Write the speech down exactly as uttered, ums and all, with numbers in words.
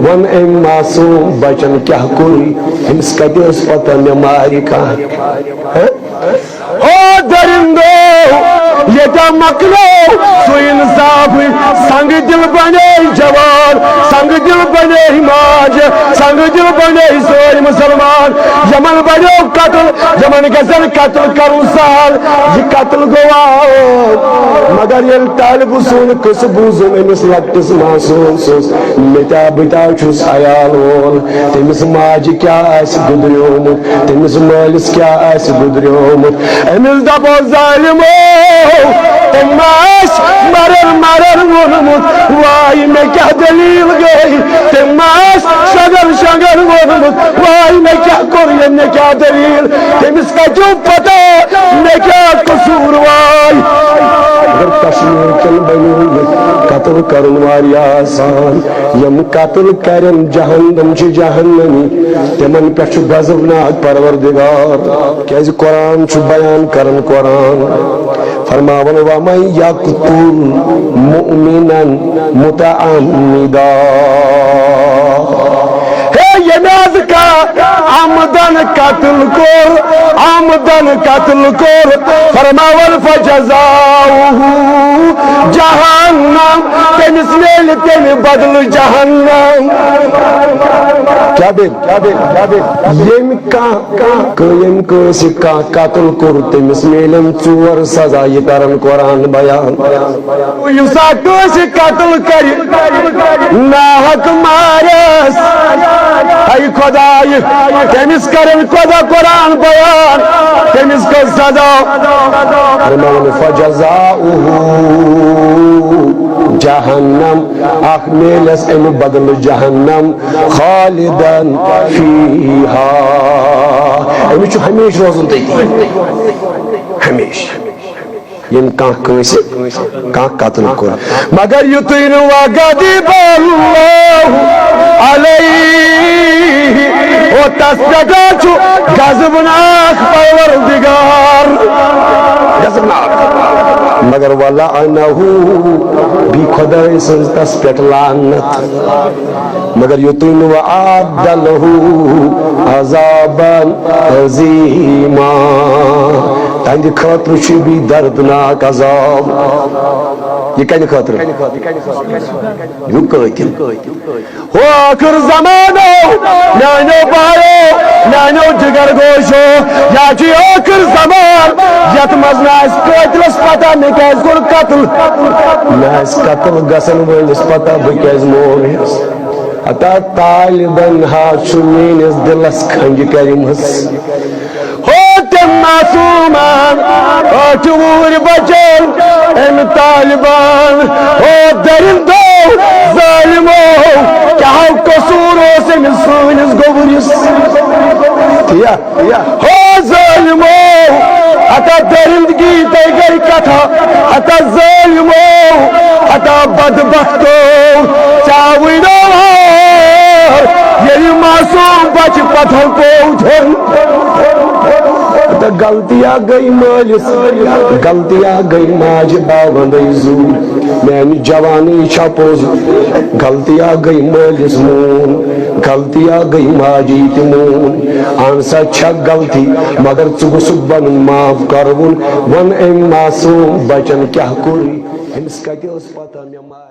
وَن أمۍ معصوٗم بَچَن کیٛاہ کوٚرُے؟ أمِس کَتہِ ٲس پَتہ مےٚ مارِ کانٛہہ؟ ہہ؟ او دٔرِندو، ییٚتہِ مۄکلیو سُہ اِنصافٕے۔ سنٛگہٕ دِل بَنے جوان، سنٛگہٕ دِل بَنے ماجہِ، سنٛگہٕ دِل بَنے سٲنۍ مُسلمان۔ یِمَن بَنیو قتل، یِمَن گژھن قتل کَرُن سہل۔ یہِ قتل گوٚو عام۔ مگر ییٚلہِ طالبہٕ سُنٛد قصہٕ بوٗزُم أمِس لۄکٹِس معصوٗم سٕنٛز، مےٚ تہِ آ، بہٕ تہِ آ چھُس عیال وول۔ تٔمِس ماجہِ کیٛاہ آسہِ گُدریومُت، تٔمِس مٲلِس کیٛاہ آسہِ گُدریومُت۔ أمِس دَپو ظٲلِمو، تٔمۍ ما آسہِ مرن مرن ووٚنمُت، واے مےٚ کیٛاہ دٔلیٖل گٔے؟ تٔمۍ ما آسہِ شنگن شنگن ووٚنمُت، واے مےٚ کیٛاہ کوٚر یہِ، مےٚ کیٛاہ دٔلیٖل؟ تٔمِس کَتیو پتہ مےٚ کیٛاہ قصوٗر واے؟ مگر کشمیٖر کٮ۪ن بنیو یہِ قتل کرُن واریاہ آسان۔ یِم قتل کرن جہنم چھِ جہنمی، تِمن پٮ۪ٹھ چھُ غضبناک پروردگار۔ کیازِ قرآن چھُ بیان کران، قرآن فرماوان، وَمَن یَقْتُلْ مُؤْمِنًا مُتَعَمِّدًا۔ ہے، ییٚمۍ آز کانٛہہ عمدن قتل کوٚر، عمدن قتل کوٚر، فرماوان، فَجَزَاؤُهُ جَهَنَّمُ، تٔمِس میلہِ تَمہِ بدلہٕ جہنم۔ کیٛاہ بیٚیہِ؟ کیٛاہ بیٚیہِ؟ کیٛاہ بیٚیہِ؟ ییٚمۍ کانٛہہ، کانٛہہ، ییٚمۍ کٲنٛسہِ کانٛہہ قتل کوٚر، تٔمِس میلن ژور سزا۔ یہِ کرن قرآن بیان۔ یُس سا کٲنٛسہِ قتل کرِ، ناحق مارس، اے خدایہِ، تٔمِس کرن خدا قرآن بیان، تٔمِس کٔر سزا۔ فرماوان، فَجَزَاؤُهُ جَهَنَّمُ، اکھ میلس امہِ بدلہٕ جہنم، خالدن فیہا، أمِس چھُ ہمیشہِ روزُن تٔتی، ہمیشہِ۔ ییٚمۍ کانٛہہ کٲنٛسہِ کانٛہہ قتل کوٚر، مگر یُتُے نہٕ وغضب اللہ علیہ، او تس پٮ۪ٹھ چھُ غضبناک پروردگار، غضبناک، مگر ولعنہ، بیٚیہِ خۄداے سٕنٛز تس پٮ۪ٹھ لعنت۔ مگر یُتُے نہٕ وَأَعَدَّ لَهُ عَذَابًا عَظِيمًا، تہنٛدِ خٲطرٕ چھُ بیٚیہِ دردناک عذاب۔ یہِ کَمہِ خٲطرٕ؟ یہِ قٲتِل۔ ہو ٲخٕر زمانو، میٛانیو بایو، میٛانیو جگر گوشو، یا چھُ یہِ ٲخٕر زمان، یَتھ منٛز نہٕ آسہِ قٲتلَس پتہ مےٚ کیٛازِ کوٚر قتل، نہ آسہِ قتل گژھن وٲلِس پتہ بہٕ کیٛازِ مونُس۔ ہتا طالبن ہا چھُ میٲنِس دِلس کھنٛجہِ کٔرمٕژ۔ ہو تِم معصوٗمان ٲٹھ وُہٕرۍ بچن أمۍ طالبان۔ ہو درندو ظٲلمو، کیٛاہ قصوٗر اوس أمِس سٲنِس گوٚبرِس؟ تی یا؟ ہو ظٲلمو، ہتا درندگی تۄہہِ گٔے کتھا، ہتا ظٲلمو، ہتا بدبختو، ژےٚ آوٕے نہٕ وار، ییٚلہِ معصوٗم بچہِ پتہٕ پوو دھیُن۔ ہتا غلطیا گٔے مٲلِس، غلطیا گٔے ماجہِ باوندے زوٗ۔ میانہِ جوانی چھا پوٚز، غلطیا گٔے مٲلِس مون، غلطیا گٔے ماجی تہِ مون۔ اہن سا چھا غلطی، مگر ژٕ گوٚژھُکھ بنُن معاف کرُن۔ وَن أمۍ معصوٗم بچن کیٛاہ کوٚر، أمِس کتہِ ٲس پتہ مےٚ ما